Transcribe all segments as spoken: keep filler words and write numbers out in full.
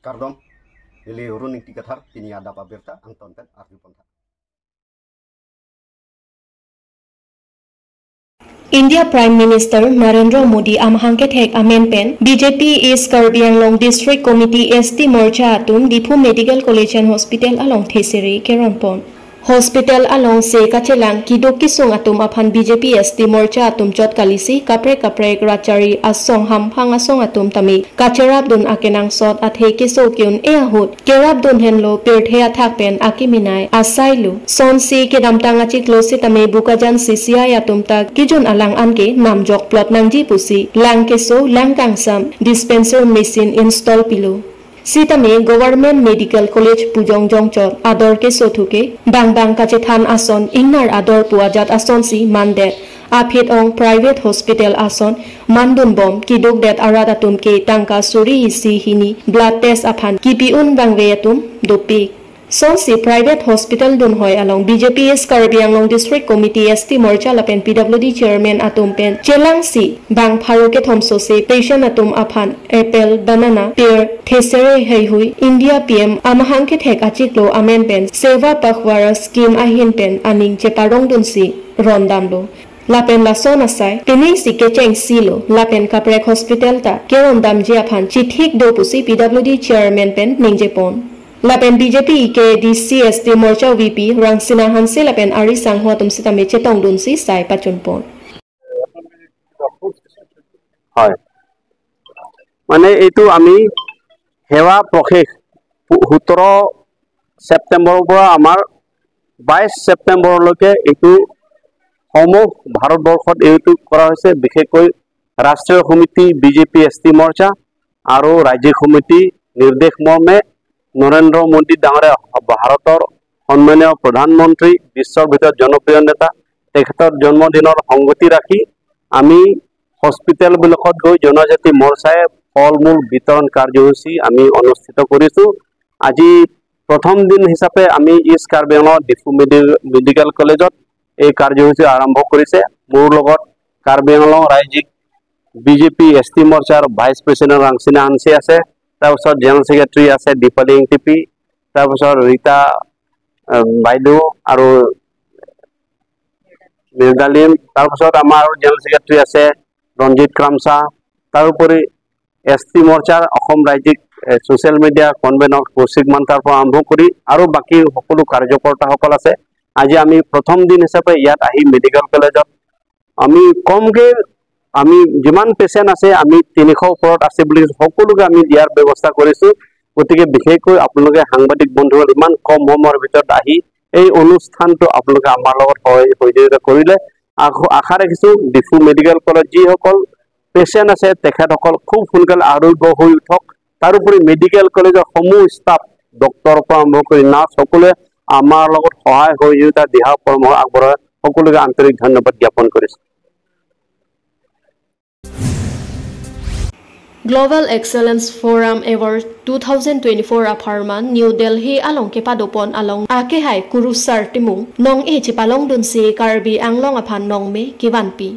Kardom, neli Run Ingti Kathar, pini adap abirta angton pen arju pon tha. India Prime Minister Narendra Modi amahang kethek amen pen B J P East Karbi Anglong District Committee S T Morcha atum Diphu Medical College and Hospital along thesere keron pon. Hospital alongsi kachelang kiduk kisung atum aphan B J P S T Morcha atum chot kalisi kaprek kaprek rat chari asong hamphang asong atum tame kacherapdun akenangsot athe keso ke-un-e ahut kerapdun henlo pirthe athak pen akiminai asai lo. Sonsi kedamtang achiklo sitame Bokajan C C I atum ta kejun alang anke namjok plot nangji pusi lang keso lang kangsam dispenser machine install pilo. Sitame Government Medical College pu jongjong chot ador keso thuke bang bang kachethan ason ingnar ador pu ajat asonsi mandet. Aphi ong private hospital ason mandun bom kidukdet arat atum ke tangka suri isi hini blood test aphan kipi un bangve atum dopik. Sonsi private hospital dunhoi along B J P East Karbi Anglong District Committee S T Morcha lapen P W D Chairman atum pen chelangsi bang pharo kethom sose patient atum aphan apple, banana, pear, thesere heihui India P M amahang kethek achiklo amen pen Seva Pakhwara scheme ahin pen aning cheparongdunsi rondamlo. Lapen lason asai penisi kechengsi lo lapen kaprek hospital ta kerondamji aphan chithik do pusi P W D Chairman pen ningje pon. Lapen B J P K D C S T Morcha V P Rangsina Hanse lapen ari sangho atum sitame chetongdunsi sai pachun pon. হয়, মানে এইটো আমি সেৱা প্ৰশেষ পো- সোতৰ ছেপ্টেম্বৰৰ পৰা আমাৰ বাইছ ছেপ্টেম্বৰলৈকে এইটো সমূহ ভাৰতবৰ্ষত এইটো কৰা হৈছে। বিশেষকৈ ৰাষ্ট্ৰীয় সমিতি বি জে পি এছ টি মৰ্চা আৰু ৰাজ্যিক সমিতি নিৰ্দেশ মৰ্মে নৰেন্দ্ৰ মোদী ডাঙৰীয়া ভাৰতৰ সন্মানীয় প্ৰধানমন্ত্ৰী, বিশ্বৰ ভিতৰত জনপ্ৰিয় নেতা, তেখেতৰ জন্মদিনৰ সংগতি ৰাখি আমি হস্পিটেলবিলাকত গৈ জনজাতি মৰ্চাই ফল মূল বিতৰণ কাৰ্যসূচী আমি অনুষ্ঠিত কৰিছো। আজি প্ৰথম দিন হিচাপে আমি ইষ্ট কাৰ্বি আংলং ডিফু মেডি- মেডিকেল কলেজত এই কাৰ্যসূচী আৰম্ভ কৰিছে। মোৰ লগত কাৰ্বি আংলং ৰাজ্যিক বি জে পি এছ টি মৰ্চাৰ ভাইচ প্ৰেচিডেণ্ট ৰাংচিনা হানচি আছে, তাৰপিছত জেনেৰেল ছেক্ৰেটাৰী আছে দীপালী ইংটিপি, তাৰপিছত ৰীতা, আহ, বাইদেউ আৰু মিৰ্গালিম, তাৰপিছত আমাৰ জেনেৰেল ছেক্ৰেটাৰী আছে ৰঞ্জিত ক্ৰামচা, তাৰোপৰি এছ টি মৰ্চাৰ অসম ৰাজ্যিক, এ, ছ'চিয়েল মিডিয়া কনভেনৰ কৌশিক মান্তাৰ পৰা আৰম্ভ কৰি আৰু বাকী সকলো কাৰ্যকৰ্তাসকল আছে। আজি আমি প্ৰথম দিন হিচাপে ইয়াত আহি মেডিকেল কলেজত আমি কমকে আমি যিমান পেচেণ্ট আছে আমি তিনিশ ওপৰত আছে বুলি সকলোকে আমি দিয়াৰ ব্যৱস্থা কৰিছো। গতিকে বিশেষকৈ আপোনালোকে সাংবাদিক বন্ধুসকল ইমান কম সময়ৰ ভিতৰত আহি এই অনুষ্ঠানটো আপোনালোকে আমাৰ লগত সহ- সহযোগিতা কৰিলে আশ- আশা ৰাখিছো ডিফু মেডিকেল কলেজ যিসকল পেচেণ্ট আছে তেখেতসকল খুব সোনকালে আৰোগ্য হৈ উঠক। তাৰোপৰি মেডিকেল কলেজৰ সমূহ ষ্টাফ, ডক্টৰৰ পৰা আৰম্ভ কৰি নাৰ্ছ সকলোৱে আমাৰ লগত সহায় সহযোগিতা দিহা পৰামৰ্শ আগবঢ়ায়। সকলোকে আন্তৰিক ধন্যবাদ জ্ঞাপন কৰিছো। Global Excellence Forum Award two thousand twenty-four apharman New Delhi along kepadopon along akehai kurusar timung nong-e chepalongdunsi Karbi Anglong aphan nongme kevanpi.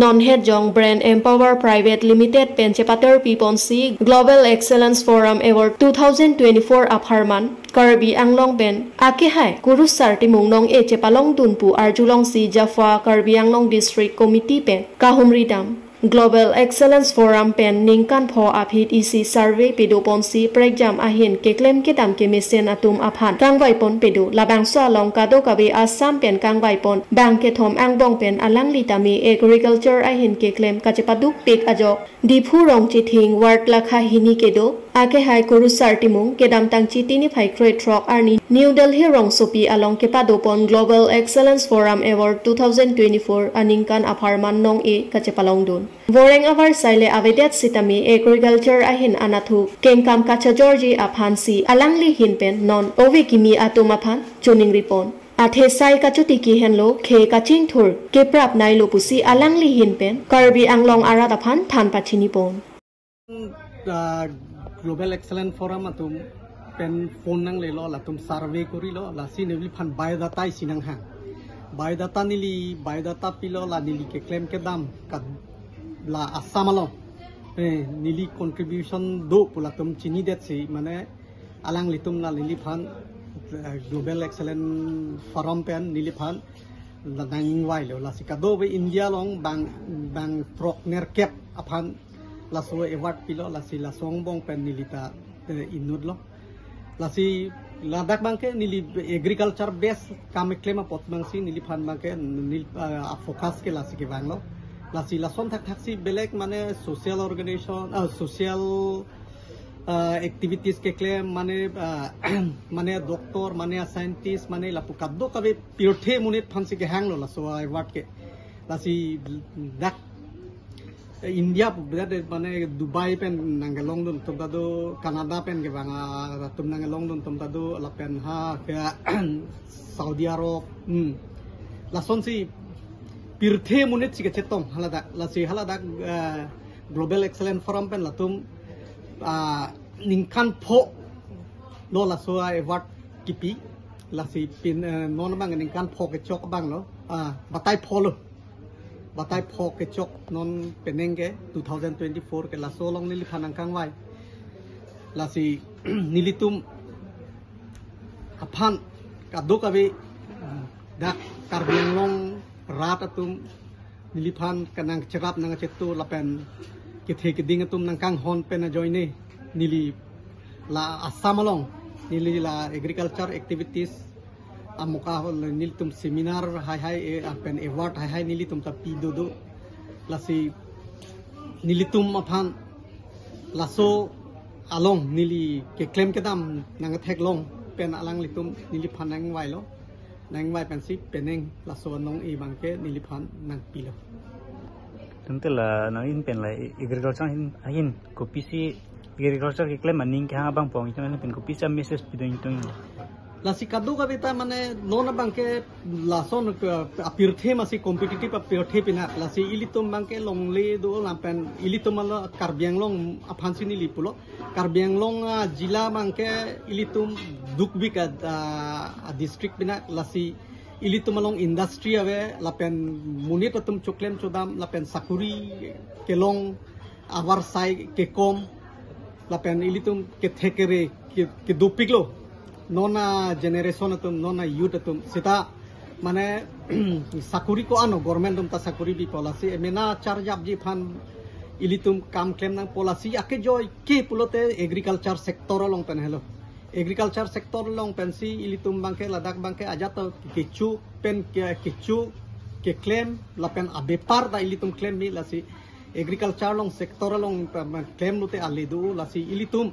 Non Hetjong Brand Empower Private Limited pen chepaterpi ponsi Global Excellence Forum Award two thousand twenty-four apharman Karbi Anglong pen akehai kurusar timung nong-e chepalongdun pu arjulongsi Jaffa Karbi Anglong District Committee pen kahumri dam. Global Excellence Forum pen ningkan pho aphi isi survey pedoponsi prekjam ahin keklem kedam kemesen atum aphan kangvaipon pedo. Labangso along kadokave Assam pen kangvaipon bang kethom angbong pen alangli tame agriculture ahin keklem kachepadukpik ajok Diphu rong chithing ward lakha hini kedo akehai kurusar timung kedamtang Chiti niphai kroi throk arni New Delhi rongsopi along kepadopon Global Excellence Forum Award two thousand twenty-four aningkan apharman nong-e kachepalongdun. Voreng avar saile avedet sitame agriculture ahin anatthu kengkam kachojorji aphansi alangli hin pen non ove kimi atum aphan choningripon. Athe sai kachotiki henlo khe kachingthur keprap nailo pusi alangli hin pen Karbi Anglong arat aphan than pachinipon. Ah, Global Excellence Forum atum pen phone nanglelo, latum survey korilo, lasi neliphan biodata isi nanghang. Biodata neli, biodata pilo, la neli keklem kedam ka la Assam along. Eh, neli contribution do pu latum chinidetsi, mane alanglitum la neliphan, eh, Global Excellence Forum pen neliphan la nangvailo, lasi kadokave India along bang, bang throk nerkep aphan laso award pilo, lasi laso angbong pen neli ta, eh, inutlo. Lasi ladak abangke neli agriculture base kam keklem apot abangsi neliphan abangke neli, eh, a-focus ke lasi kevanglo. Lasi lason thakthaksi belek mane social organization, eh, social, eh, activities keklem mane, eh, mane doctor, mane scientist, mane lapu kadokave pirthe monit aphansi kehanglo laso award ke. Lasi dak India pu bidat de mane Dubai pen nangkelongdun atum ta do, Canada pen kevang atum nangkelongdun atum ta do, lapen ha ke Saudi Arab, hmm. Lasonsi pirthe monitsi kachetong haladak, lasi haladak, eh, Global Excellence Forum pen latum, ah, ningkan pho lo laso award kipi, lasi pin, eh, non abang ningkan pho kechok abanglo, ah, batai pho lo. Batai pho kechok non penang ke two thousand twenty-four ke laso along neliphan nangkangvai. Lasi nelitum aphan kadokave dak Karbi Anglong rat atum neliphan kanangcherap nangchetu lapen kethe keding atum nangkanghon pen ajoine neli la Assam along neli la agriculture activities amuka hol nelitum seminar haihai, eh, lapen award haihai nelitum ta pi dodo. Lasi nelitum aphan laso along neli keklem kedam nangtheklong pen alanglitum neliphan nangvailo. Nangvai pensi penang laso anong-e abangke neliphan nangpilo. Tangte la nangin pen la agriculture ahin, ahin kopisi agriculture keklem aning kehang abang pong itum pen kopisi message pidun itum. Lasi kadokave ta mane non abangke lason ke apirthe masi competitive apirthe pina, lasi ilitum abangke longle do lapen ilitum alo Karbi Anglong aphansi neli pulo. Karbi Anglong, ah, jila abangke ilitum dukvik a, ah, a district pina, lasi ilitum along industry ave lapen monit atum choklem chodam lapen sakuri kelong avarsai kekom lapen ilitum kethe kere ke, kedopiklo. Non a-generation atum, non a-youth atum seta mane sakuri ko-an lo, government atum ta sakuri bipo, lasi emena charjapji aphan ilitum kam klem nangpo, lasi akejoi ke pulote agriculture sector along pen helo. Agriculture sector along pensi ilitum abangke ladak abangke ajat ta kecho pen ke, kecho keklem lapen abepar ta ilitum klemji, lasi agriculture along sector along pe, pe, klem lote ale do, lasi ilitum,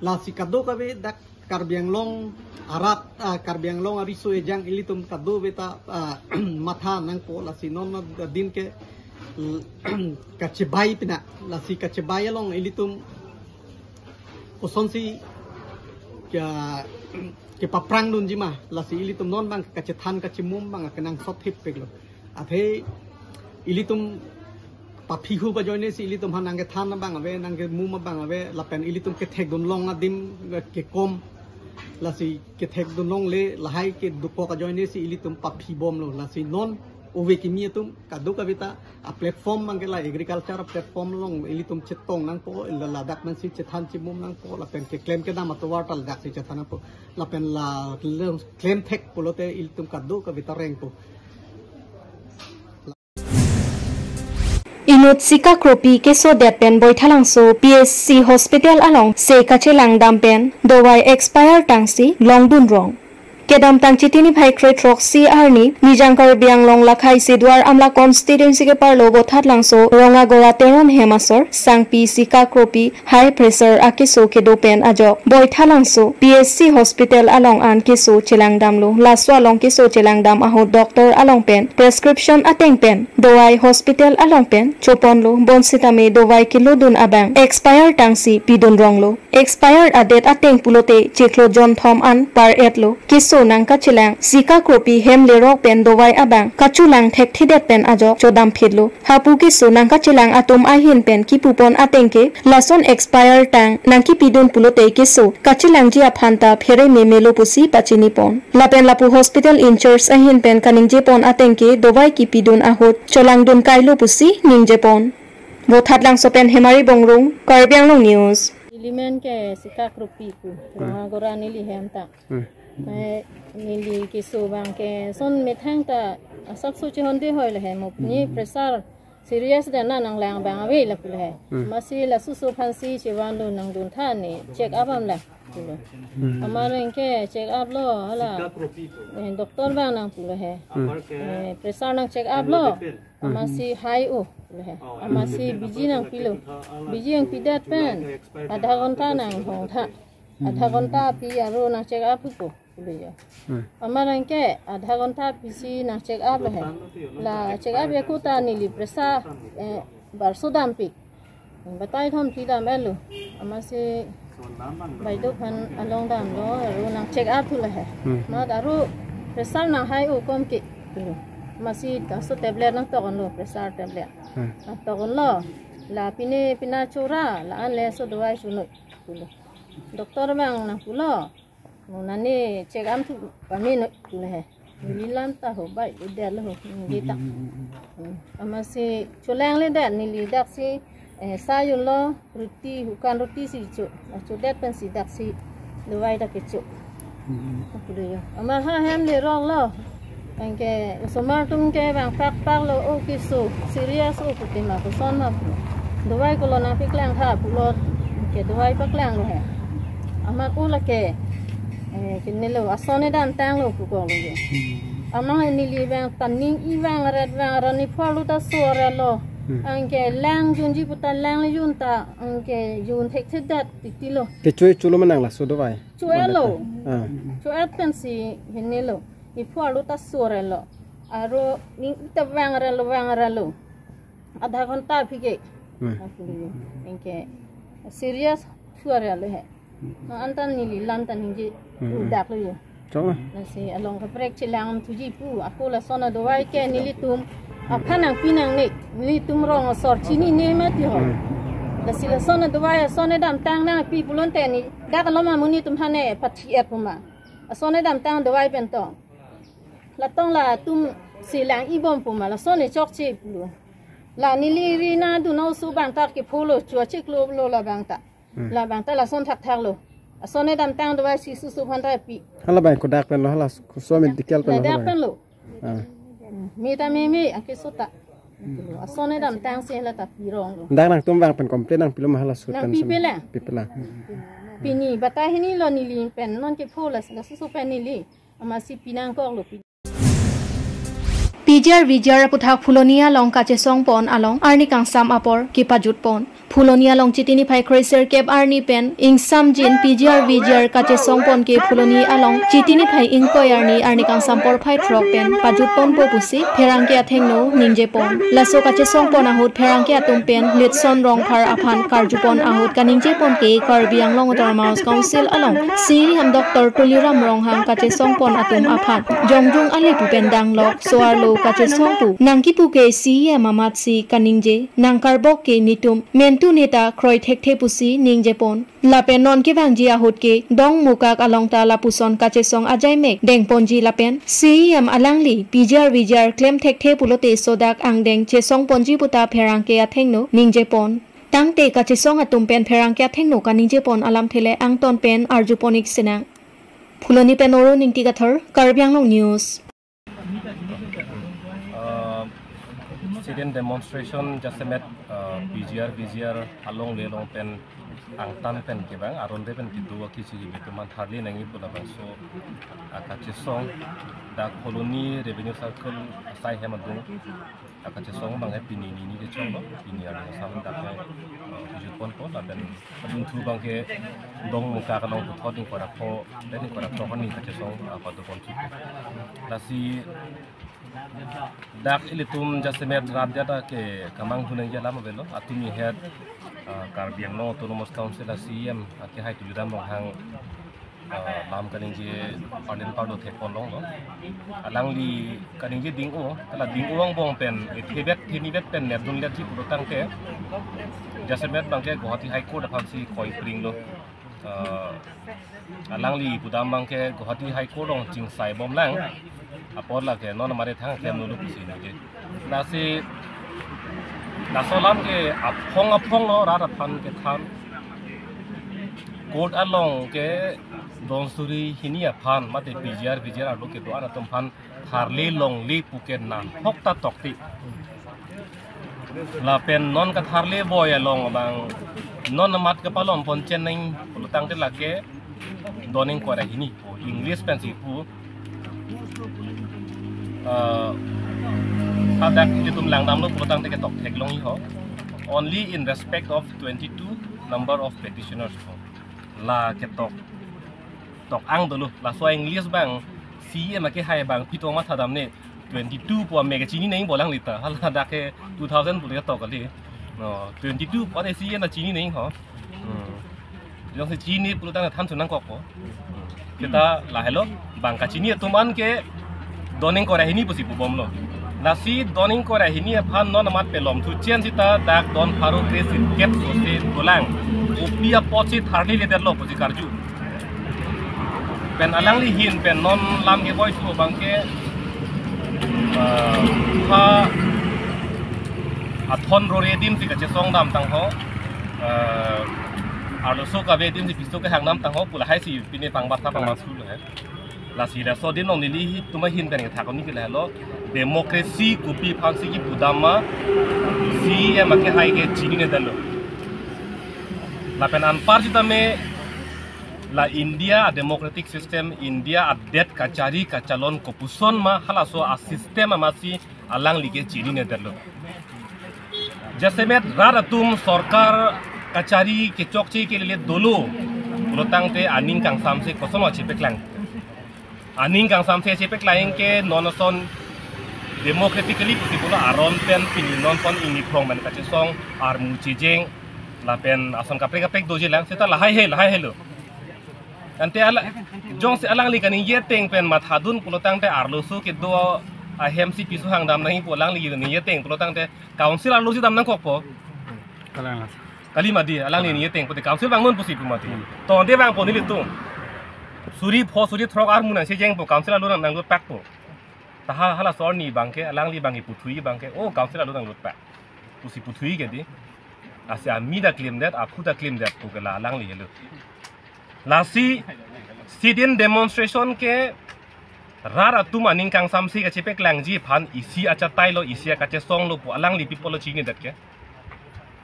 lasi kadokave dak Karbi Anglong arat, ah, Karbi Anglong ariso ejang ilitum kadokave ta, ah, matha nangpo, lasi non adin ke kachebai pina, lasi kachebai along ilitum kosonsi ke, kepaprang dunji ma, lasi ilitum non abang kachethan kachemum abang kenangsot thip peklo. Athe ilitum paphihu ajoinesi ilitum aphan nangkethan abang ave, nangkemum abang ave, lapen ilitum kethekdun long adim kekom, lasi kethekdun longle, lahai kedokok ajoinesi ilitum paphibomlo, lasi non ove kimi atum kadokave ta a-platform abangke la agriculture platform along ilitum chetong nangpo, la ladak mansi chethan chemum nangpo, lapen keklem kedam atovar ta ladaksi chethan nangpo, lapen la klem, klem thek pulote ilitum kadokave ta rengpo. Inut Sikakropi keso det pen Boithalangso P H C hospital along se kachelang dam pen dovai expire tangsi longdun rong. Kedamtang Chiti niphai kre throksi arni Nijang Karbi Anglong Lakhai Sidwar Amla constituency keparlo Bothatlangso Rongagora Teron hem asor sangpi Sikakropi high pressure akeso kedo pen ajok Boithalangso P H C hospital along an keso chelang damlo. Laso along keso chelang dam ahut doctor along pen prescription ateng pen dovai hospital along pen choponlo, bonsitame dovai kelodun abang expire tangsi pidun ronglo. Expired a-date ateng pulote chiklo jonthom an par-etlo. Keso nangkachelang Sikakropi hem lerok pen dovai abang kachelang thekthedet pen ajok chodam phitlo. Hapu keso nangkachelang atum ahin pen kipupon ateng ke lason expire tang nangkipidun pulote keso kachelangji aphan ta phere memelo pusi pachinipon. Lapen lapu hospital in-charge ahin pen kaningjepon ateng ke dovai kipidun ahut cholangdun kailo pusi ningjepon. Vothatlangso pen Hemari Bongrung, Karbi Anglong News. Neli men ke Sika Kropi pu, hmm, Rongagora neli hem ta. Hmm. Eh, neli keso abang ke lason methang ta asapso chehonde hoi le he mo, hmm, ni pressure serious dan nanglang abang ave lapu le he. Hmm. Amatsi laso oso aphansi chevanlo nangdun tha ne check up damlang pulo. Hmm. Amat anke check up lo hala, eh, doctor abang nangpulo he. Hmm. Eh, pressure nang check up lo. Hmm. Amatsi high o pulo he. Amatsi biji nangpilo. Biji nangpidet pen adha ghonta nanghong tha. Adha ghonta pi aro nang check up po pulo jo. Hmm. Amat anke adha ghonta pisi nang check up he. La check up ako ta neli pressure, eh, barso dampik. Batai thom thi dam-etlo. Amatsi baideo aphan along damlo, aro nang check up thulo he. Hmm. Amat aro pressure nang high o kom ke. Amatsi laso tablet nangtok-onlo, pressure tablet. Hmm. Nangtok-on lo. La pine pina chora, la-an le laso dawai chunoi pulo. Doctor abang nangpulo, mo nani check up thu pame noi pulo he. Neli lam ta ho bai, udah lo ho, neli ta. Hmm. Amatsi cholangledet, neli daksi, eh, sa yun lo, roti, hukan roti si cho. Chodet pensi daksi dawai ta kecho. Hmm. Pulo jo. Amat ha hem le rong lo. Anke osomar atum ke bang pakpak lo, o keso serious o pute ma koson ma pu. Dawai kolo nangpaklang tha pulo, ke dawai paklanglo he. Amat o lake, eh, kene lo, ason edamtanglo pu koklo jo. Hmm. Amat neli abang ta ning ivang ret vang ra ni pharlu ta so re lo. Hmm. Anke lang junji pu ta lang le jun ta, anke jun thekthedet titi lo. Kecho-e cholo ma nang laso dawai? Cho-etlo. Ah. Cho-et pensi kene lo. Ni pharlu ta so re lo. Aro ning ita vang re lo, vang re lo. Adha ghonta aphi ke. Hmm. Anke serious thu re lo he. Na anta neli lam ta ningje, hmm, udah lo jo. Chong. Lasi along kaprek chelang thuji pu, ako lason adawai ke nelitum aphan nangpi nangne, nelitum rong asor chinine mati ho. Hmm. Lasi lason adawai ason edamtang nangpi pulote ni dak lo ma monit atum aphan ne pathi-et pu ma. Ason edamtang dawai pen tong. La tong latum si lang-ibom pu ma, lason e chokche pulo. La neli ri nangdun oso abang ta kepho lo, chua chiklo lo la abang ta. Hmm. La abang ta lason thakthak lo. Ason edamtang dawai si oso oso aphan ta pi. Hala abang kodak pen lo, hala so medical pen lo, ladak hala abang pen lo. Ah. Hmm. Me ta meme, anke so ta. Ason edamtang si hala ta pi rong lo. Dak nangtum abang pen complain nangpilo ma halaso pen? Nangpipelang. Pipelang. Pini batai hini lo neli pen non kepho la, laso oso pen neli. Amatsi pinangkoklo pi. P G R V G R aputhak Phuloni along kachesongpon along arni kangsam apor kepajutpon. Phuloni along Chiti niphai kre-sirkep arni pen ingsamjin P G R V G R kachesongpon ke Phuloni along Chiti niphai ingkoi arni, arni kangsam porphai throk pen pajutponpo pusi pherangke athengno ningjepon. Laso kachesongpon ahut pherangke atum pen Litson Rongphar aphan karjupon ahut kaningjepon ke Karbi Anglong Autonomous Council along C E M Doctor Tuliram Ronghang kachesongpon atum aphan jongjung ali pu pen danglok so-arlo kachesong pu nangkipu ke C E M amatsi kaningje, nangkarbok ke netum mentu neta kroi thekthe pusi ningjepon. Lapen non kevangji ahut ke Dongmukak along ta lapuson kachesong ajaimek dengponji lapen C E M alangli P G R V G R klem thekthe pulote sodak angdeng chesongponji pu ta pherangke athengno ningjepon. Tangte kachesong atum pen pherangke athengno kaningjepon alamthe le angton pen arjupon-ik sinang. Phuloni pen Oro Ningti Kathar, Karbi Anglong News. Uh, sit-in demonstration jasemet, uh, P G R, V G R along le along pen angtan pen kevang, aron de pen kedo akisi kebe teman harli nangji pu labangso, uh, kachesong dak Phuloni Revenue Circle asai hem adung, uh, kachesong abang he pini nini kechoklo, pini arni kangsam dak he, uh, pajutponpo lapen adunthu abang ke Dongmukak along puthot ingkoi ra pho, ingkoi ra throk arni kachesong, ah, padopon thupo. Lasi dak ilitum jasemet rat jada ke kemanghu nangji alam avelo, atum ihet, ah, Karbi Anglong Autonomous Council a C E M, ah, kehai Tuliram Ronghang, ah, lam kaningje parlin parlo thekpon longlo. Alangli kaningje ding-o, hala ding-o angbong pen, eh, thebet, thenivet pen nepdunletji pulo tangte, jasemet abang ke Guwahati High Court aphansi koipringlo. Ah, alangli pudam abang ke Guwahati High Court along chingsaibomlang. Apor lake non amare thang klemlo pusi ningje. Lasi Laso alam ke aphong aphong lo rat aphan kethan. Court along ke don suri hini aphan mate P G R, V G R arlo kedo-an atum aphan tharle longle pu ke nahok ta tokte. Lapen non katharle boi along abang non amat kepalom pon cheneng pulotangte lake don ingkoi ra hini pu English pensi pu. Ah, hadak ilitum langdamlo pulotangte ketok theklong iho. Only in respect of twenty-two number of petitioners pu. La ketok tok-ang dolo. Laso English abang C A M akehai abang pito matha damne twenty-two pu ame kechini nangji bolang lita. Hala dak ke two thousand pu le tok kali. No, twenty-two pu ane C A M na chini nangji ho. Hmm. Jongsi chini pulotangte than su nangkokpo. Hmm. Seta lahelo bang kachini atum an ke don ingkoi ra hini pusi pubomlo. Lasi don ingkoi ra hini aphan non amat pelom thu chen seta dak don pharo kre sirkep sose dolang. Kopi apotsi tharle ledetlo pusi karju. Pen alangli ahin pen non lam keboi thu abang ke, ah, ha athon rore adim si kachesong dam tangho. Ah, arloso kave adim si piso kehang dam tangho pu lahai si pine pangbat ta pangbat sulo he. Lasi laso adim along nelitum ahin pen kethak-ong ke lahelo. Democracy kopi aphansi kipu dam ma C A M akehai ke chinine detlo. Lapen anpar sitame la India a democratic system, India adet kachari kachalon kopuson ma halaso a system amatsi alangli ke chinine detlo. Jasemet rat atum sorkar kachari kechokche kelele dolo pulotangte aning kangsamse koson achepeklang. Aning kangsamse achepeklang ke non ason democratically pusi pulo aron pen pini non ason ingni phong pen kachesong armu chijeng lapen ason kaprek kaprek doji lang seta lahai he lahai helo. Ante ala jongsi alangli kaningje ateng pen mathadun pulotangte arloso kedo ahem si piso hang dam nangji pu alangli ningje ateng pulotangte council arlo si dam nangkokpo. Kalang las. Kali mati, alangli ningje ateng pute council bang non pusi pu mati. Hmm. Tonde bang po nelitum. Suri pho suri throk armu nangchijengpo council arlo nang nanglutpakpo. Taha halaso arni abang ke, alangli abang ke puthui abang ke, oh council arlo nanglutpak. Pusi puthui ke di. Asi ami ta klemdet, aphu ta klemdet pu ke la alangli helo. Lasi sit-in demonstration ke rat atum aning kangsamse kachepeklangji aphan isi achatai lo, isi akachesong lo pu alangli pi apotlo chinidet ke.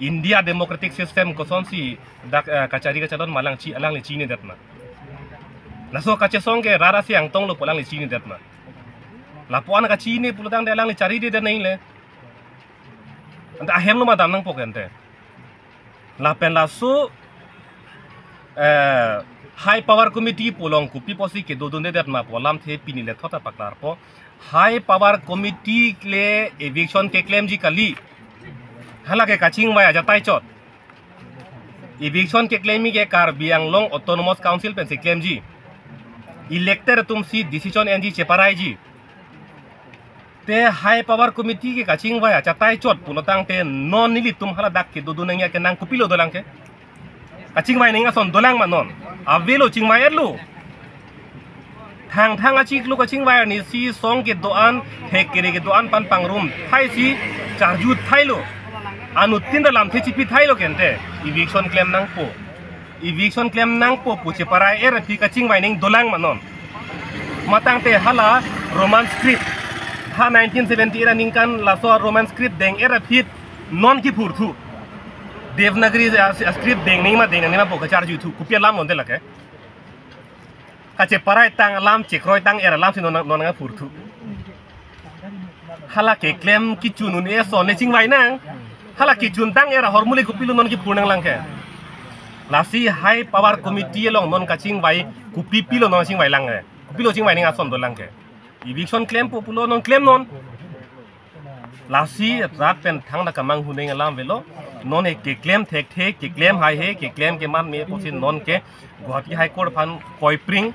India democratic system kosonsi dak, eh, kachari kachalon ma alangli chi, alangli chinidet ma. Laso kachesong ke rat asi angtong lo pu alangli chinidet ma. Lapu-an kachini pulotangte alangli charidedet nangle. Ante ahem lo ma dam nangpo ke ante. Lapen laso, eh, High Power Committee pu along kopi apotsi kedodundedet ma pu alamthe pini le thot apaklarpo. High Power Committee le eviction keklemji kali. Hala ke kachingvai achatai chot. Eviction keklemji ke Karbi Anglong Autonomous Council pensi klemji. Elected atumsi decision enji cheparaiji. Te High Power Committee ke kachingvai achatai chot pulotangte non nelitum hala dak kedodun nangji akenang kopilo dolang ke. Kachingvai nangji ason dolang ma non. Avelo chingvai-etlo. Thangthang achiklo kachingvai arnisi song kedo-an, thek kere kedo-an pen pangrum thaisi charju thailo. Anuttin ta lamthe chipi thailo ke ante. Eviction klem nangpo. Eviction klem nangpo pu cheparai-er aphi kachingvai nangji dolang ma non. Matangte hala Roman script. Ha nineteen seventy-eight aningkan laso Roman script deng-er aphi non kiphurthu. Devanagari a, a script deng nangji ma deng nangji ma pu kacharju thu. Kopi alam non de lake. Kacheparai tang alam, chekroi tang-er alamsi non, non nangphurthu. Hala keklem kechun un-e ason le chingvai nang. Hala kechun tang-er ahormu le kopilo non kiphur nanglang ke. Lasi High Power Committee along non kachingvai kopi pilo non chingvai lang ke. Kopilo chingvai nangji ason dolang ke. Eviction klempo pulo non klem non. Lasi rat pen thangta kemanghu nangji alam avelo. Non ke keklem thekthe, keklem haihe, keklem keman me apotsi non ke Guwahati High Court aphan koipring,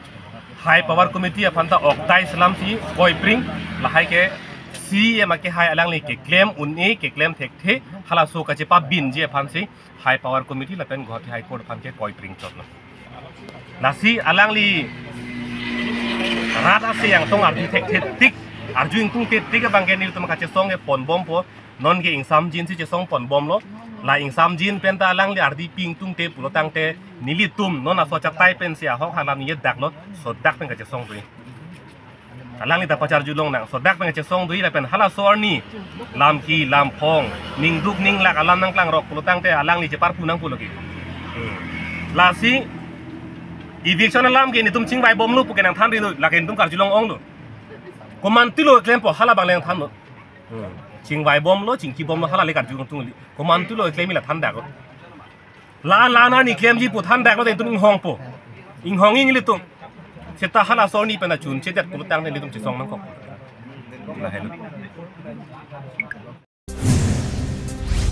High Power Committee aphan ta oktai selamsi koipring, lahai ke C A M akehai alangli keklem un-e, keklem thekthe, halaso kachepabinji aphansi High Power Committee lapen Guwahati High Court aphan ke koipring chotlo. Lasi alangli rat asi angtong ardi thekthe tik Arju ingtungte tik abang ke nelitum kachesong ke ponbompo. Non ke ingsamjin si chesong ponbomlo. La ingsamjin pen ta alangli ardi pi ingtungte pulo tangte nelitum non aso chatai pensi ahok alam ni yedaklo, sodak pen kachesong dui. Alangli ta pacharjulong nang, sodak pen kachesong dui lapen halaso arni lam ki lam phong, ningduk ninglak alam nangklangrok pulo tangte alangli cheparpu nang pulo ke. Hmm. Lasi eviction alam ke nelitum chingvaibomlo pu ke nangthan ri lo, lake nelitum karjulong onglo. Komantulo klempo hala abang le nangthanlo. Hmm. Chingvaibomlo, chingkibomlo, hala le karjulong tungli. Komantulo klem ila thandaklo. La la na ni klemji pu thandaklo, nelitum inghongpo. Inghong ing nelitum. Seta halaso arni pen achun chedet pulo tangte nelitum chesong nangkok. Lahelo.